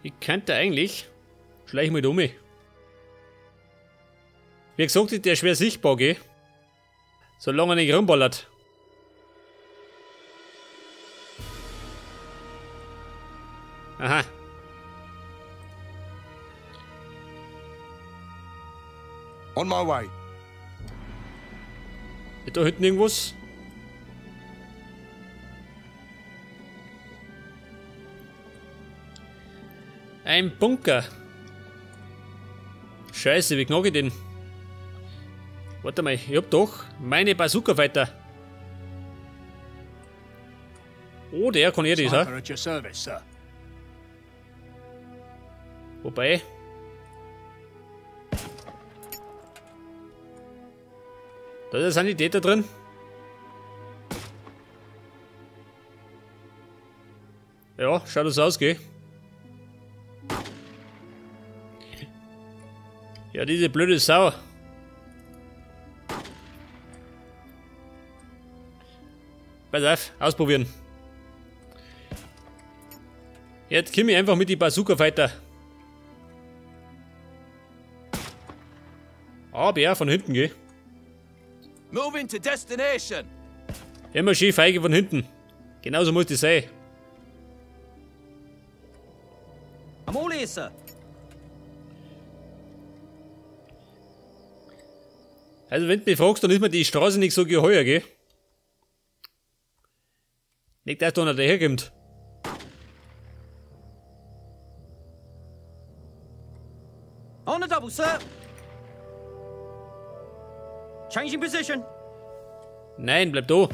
Ich könnte eigentlich... Schleich mal da um. Wie gesagt, ist der schwer sichtbar, gell? Solange er nicht rumballert. Aha. On my way. Ist da hinten irgendwas? Ein Bunker. Scheiße, wie knack ich den? Warte mal, ich hab doch meine Bazooka weiter. Oh, der kann eh das, hä? Wobei. Da ist der Sanitäter drin. Ja, schaut das aus, gell? Ja, diese blöde Sau. Pass auf, ausprobieren. Jetzt komm ich einfach mit die Bazooka weiter. Aber ja, von hinten, gell? Moving to destination. Immer schön feige von hinten. Genauso muss das sein. I'm all ears, sir. Also wenn du mich fragst, dann ist mir die Straße nicht so geheuer, gell? Nicht, dass da einer daherkommt. On the double, sir. Changing position. Nein, bleib da.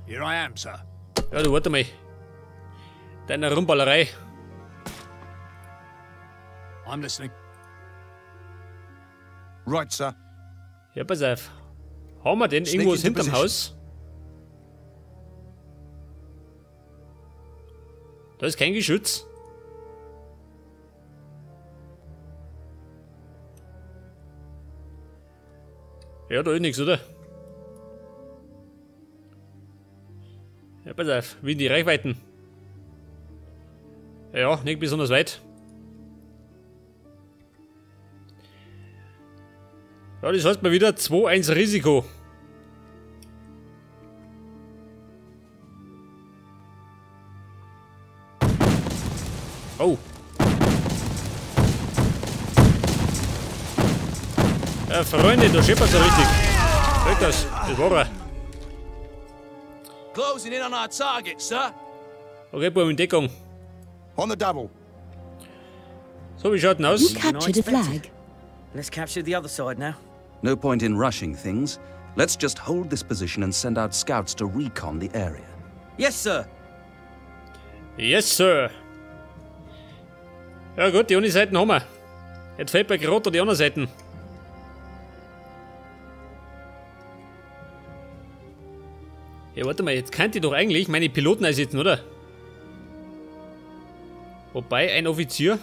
Here I am, sir. Ja, du warte mal. Deine Rumballerei. I'm listening. Right, sir. Ja, pass auf. Haben wir denn irgendwas hinterm Haus? Da ist kein Geschütz. Ja, da ist nichts, oder? Ja, pass auf. Wie in die Reichweiten. Ja, nicht besonders weit. Ja, das heißt mal wieder 2-1 Risiko. Oh. Ja, Freunde, da scheppert's ja richtig. Seht das? Das war er. Closing in on our target, sir. Okay, Buben, in Deckung. On the double. So, wie schaut denn aus? You captured a flag. Let's capture the other side now. No point in rushing things. Let's just hold this position and send out scouts to recon the area. Yes, sir. Yes, sir. Ja gut, die eine Seiten haben wir. Jetzt fällt mir gerade die andere Seiten. Ja, warte mal, jetzt könnte ich doch eigentlich meine Piloten einsetzen, oder? Wobei, ein Offizier.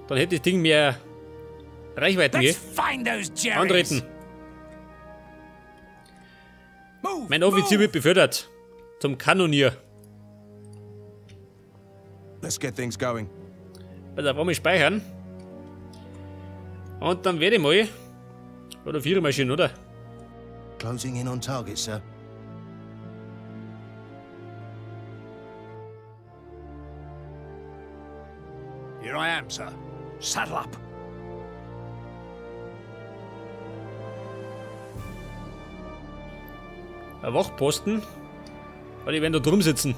Dann hätte das Ding mehr Reichweiten, gell? Antreten. Mein Offizier wird befördert. Zum Kanonier. Let's get things going. Also, brauchen wir speichern. Und dann werde ich mal. Oder vier Maschinen, oder? Closing in on target, sir. Here I am, sir. Saddle up. Ein Wachposten. Weil die werden da drum sitzen.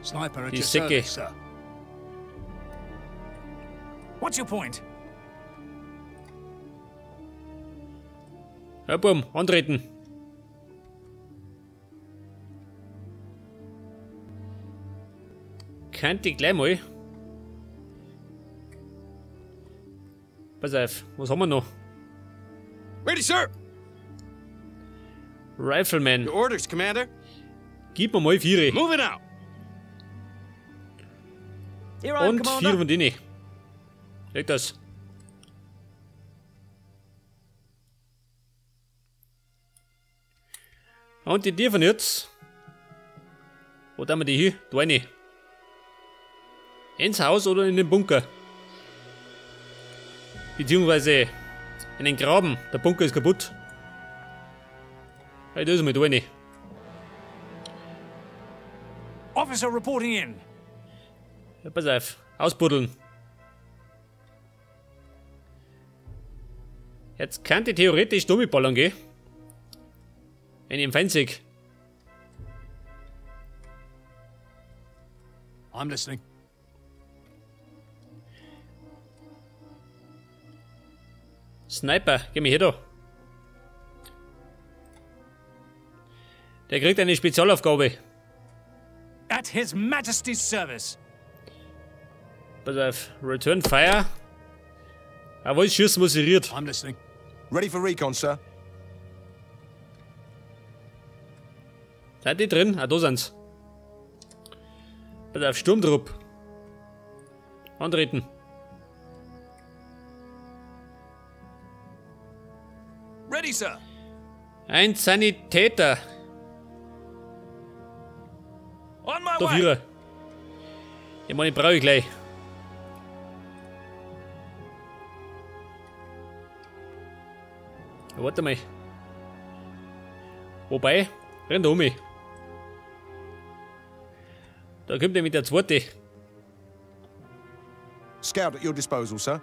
Sniper at Die your Säcke. service, sir. What's your point? Ja, Bumm, antreten. Könnte ich gleich mal. Pass auf, was haben wir noch? Ready, sir. Rifleman. Your orders, Commander. Gib mir mal 4. Moving out. Here I am, Und Commander. 4 von denen. Leg das. Und die dürfen jetzt. Wo tun wir die hin? Da rein. Ins Haus oder in den Bunker? Beziehungsweise in den Graben. Der Bunker ist kaputt. Hey, da ist mal da rein. Officer reporting in. Ja, pass auf. Ausbuddeln. Jetzt könnte ich theoretisch dumme ballern gehen. Wenn ich im Feind sehe. I'm listening. Sniper, geh mir her da. Der kriegt eine Spezialaufgabe. At His Majesty's service. Pass auf, Return Fire. Aber ich schießen, was irriert. I'm listening. Ready for recon, sir. Seid die drin? Ah, da sind's. Pass auf, Sturmtrupp. Antreten. Ready, sir. Ein Sanitäter. On my Da way. Vierer. Ich meine, brauche ich gleich. Ja, warte mal. Wobei, renn da um mich. Da kommt nämlich der zweite. Scout at your disposal, sir.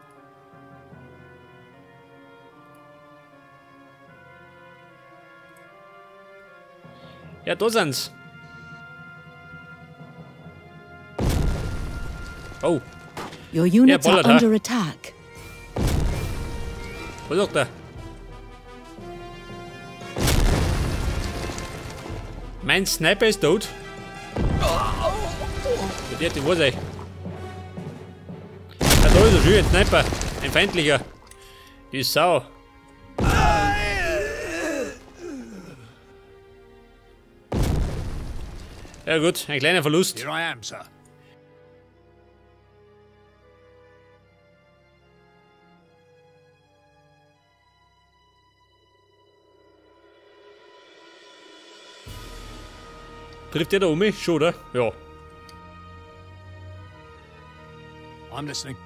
Ja, da sind's. Oh, Your units are ballert, huh? under attack. was sagt er? Mein Sniper ist tot. Ja, der hat die Wurzel. Ja, da ist er schön, ein Sniper. Ein feindlicher. Die Sau. Ja gut, ein kleiner Verlust. Here I am, sir. Trifft der da um mich? Schon, oder? Ja. I'm listening.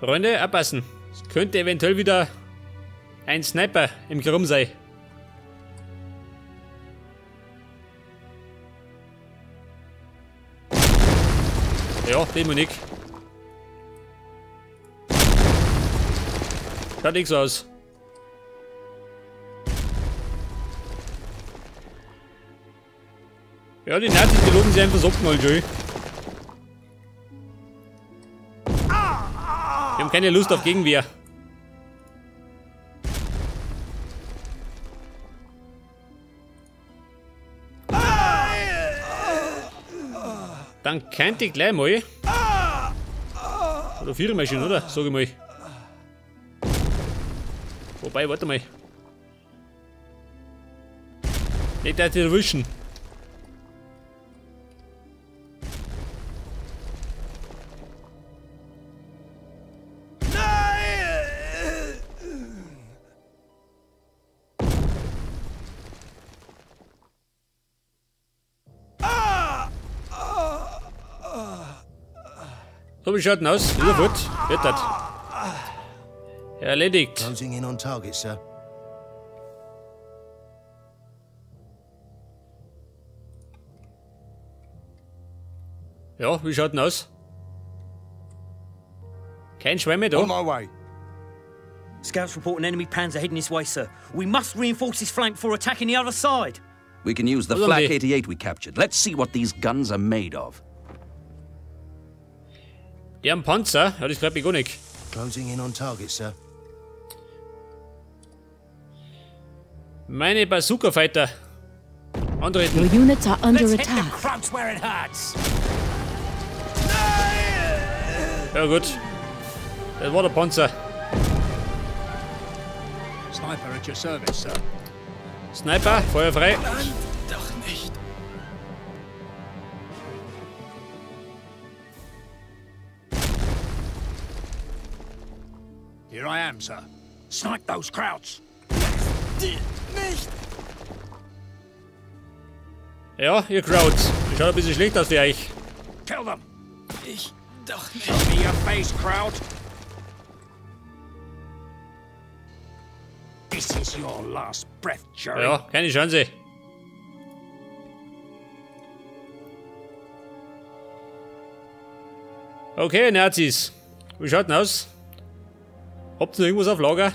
Freunde, abpassen. Es könnte eventuell wieder ein Sniper im Krumm sein. Ja, den wir nicht. Schaut nicht so aus. Ja, die Nazis, die loben sich einfach so abgemalt, Joey. Wir haben keine Lust auf Gegenwehr. Dann könnte ich gleich mal. Oder Vierermaschine, oder? Sag ich mal. Wobei, warte mal. Nicht, dass die erwischen. So, wie schaut denn aus? Ist er fort? Wird das. Erledigt. Closing in on target, sir. Ja, wie schaut denn aus? Kein Schwein mehr da. On my way. Scouts report an enemy panzer heading this way, sir. We must reinforce this flank before attacking the other side. We can use the Hold on, Flak dear. 88 we captured. Let's see what these guns are made of. Die haben Panzer. Ja, das glaubt ich gar nicht. Closing in on target, sir. Meine Bazooka-Fighter. Antreten. Your units are under Let's hit the attack. krauts where it hurts. Ja gut. Das war der Panzer. Sniper at your service, sir. Sniper, Feuer frei. Doch nicht. am, sir. Snipe those Krauts. Nicht! Ja, ihr Krauts. Das schaut ein bisschen schlecht aus für euch. Kill them. Ich doch nicht. Show me your face, Kraut. This is your last breath, Jerry. Ja, keine Chance. Okay, Nazis. Wie schaut denn aus? Habt ihr noch irgendwas auf Lager?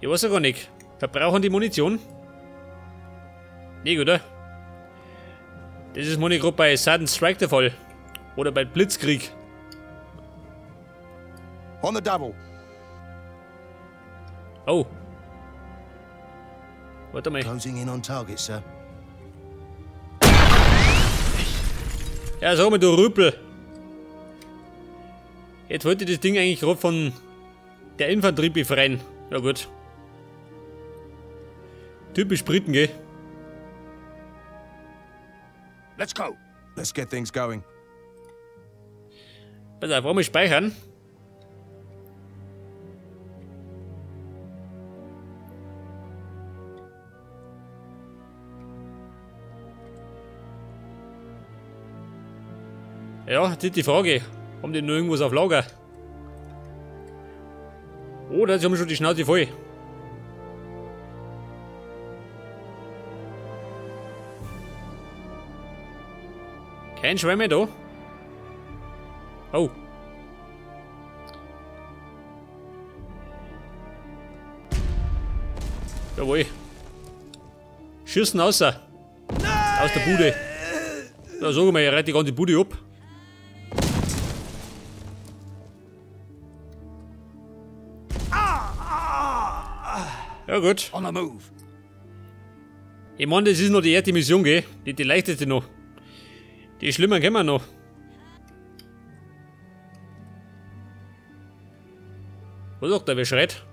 Ich weiß ja gar nicht. Verbrauchen die Munition? Nee, oder? Das ist meine gerade bei Sudden Strike der Fall. Oder bei Blitzkrieg. On the double. Oh. Warte mal. Closing in on target, sir. Ja, sag mal, du Rüppel. Jetzt wollte ich das Ding eigentlich gerade von der Infanterie befreien. Ja gut. Typisch Briten, gell? Let's go. Let's get things going. Pass auf, einmal speichern. Ja, das ist die Frage. Haben die noch irgendwas auf Lager? Oder sie haben schon die Schnauze voll. Kein Schwein mehr da. Oh. Jawohl. Schießen raus. Aus der Bude. Da sag ich mal, ihr reiht die ganze Bude ab. Ja gut. On the move. Ich meine, das ist noch die erste Mission, gell? Die leichteste noch. Die schlimmen kennen wir noch. Was sagt der, wer schreit?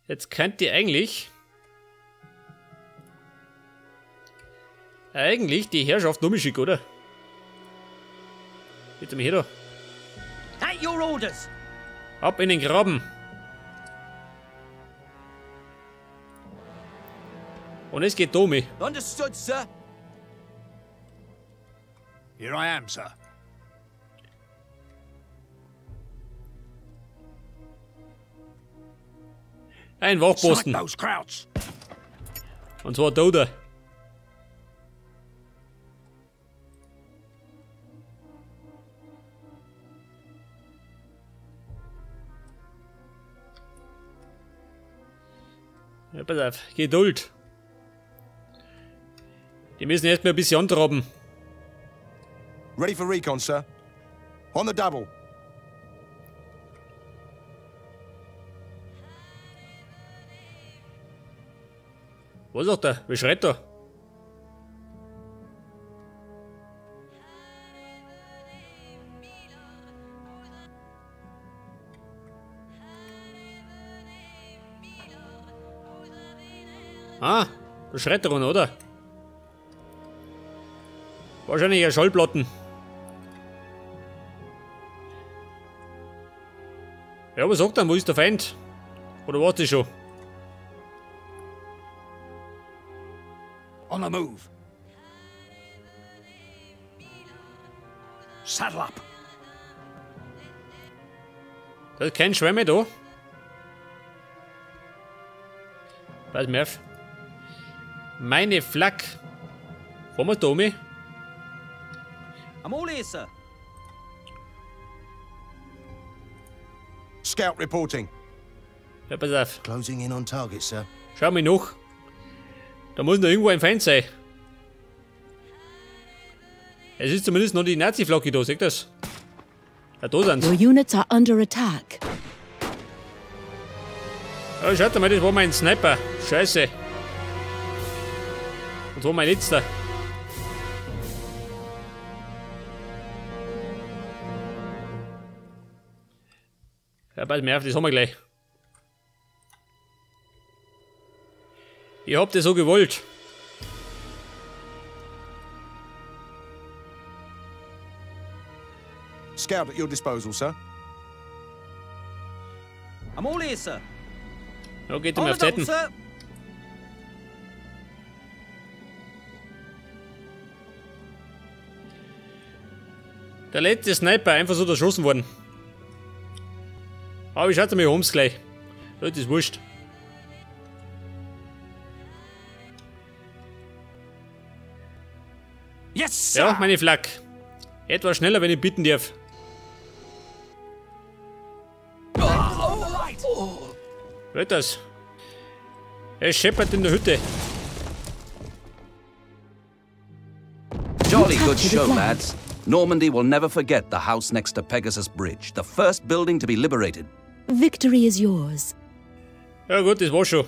Jetzt könnt ihr eigentlich die Herrschaft noch schicken, oder? Bitte mal her da. At your orders. Ab in den Graben. Und es geht um mich. Understood, sir. Here I am, sir. Ein Wachposten. Und zwar da. Ja, pass auf, Geduld. Die müssen erstmal ein bisschen antraben. Ready for recon, sir. On the double. Was sagt er? Wie schreit er? Ah, da schreit er runter, oder? Wahrscheinlich ja Schallplatten. Ja, was sagt er? Wo ist der Feind? Oder war's das schon? On the move. Saddle up. Da ist kein Schwein mehr da. Pass mir auf. Meine Flak. Fahren wir da um? I'm all here, sir. Scout reporting. Ja, pass auf. Closing in on target, sir. Schau mal nach. Da muss noch irgendwo ein Feind sein. Es ist zumindest noch die Nazi-Flagge da, seht ihr das? Ja, da sind's. Your units are under attack. Ja, schaut mal, das war mein Sniper. Scheiße. Und war mein letzter. Ja, pass mir auf, das haben wir gleich. Ihr habt es so gewollt. Scout at your disposal, sir. I'm all ears, sir. Ja, geht On mir the auf double, Seiten. sir. Der letzte Sniper einfach so erschossen worden. Aber ich schaue mir ums gleich. Leute, ist wurscht. Yes, sir. Ja, meine Flak. Etwas schneller, wenn ich bitten darf. Hört das? Es scheppert in der Hütte. Jolly good captured a show, flag. lads. Normandy will never forget the house next to Pegasus Bridge, the first building to be liberated. Victory is yours. Ja gut, das war's schon.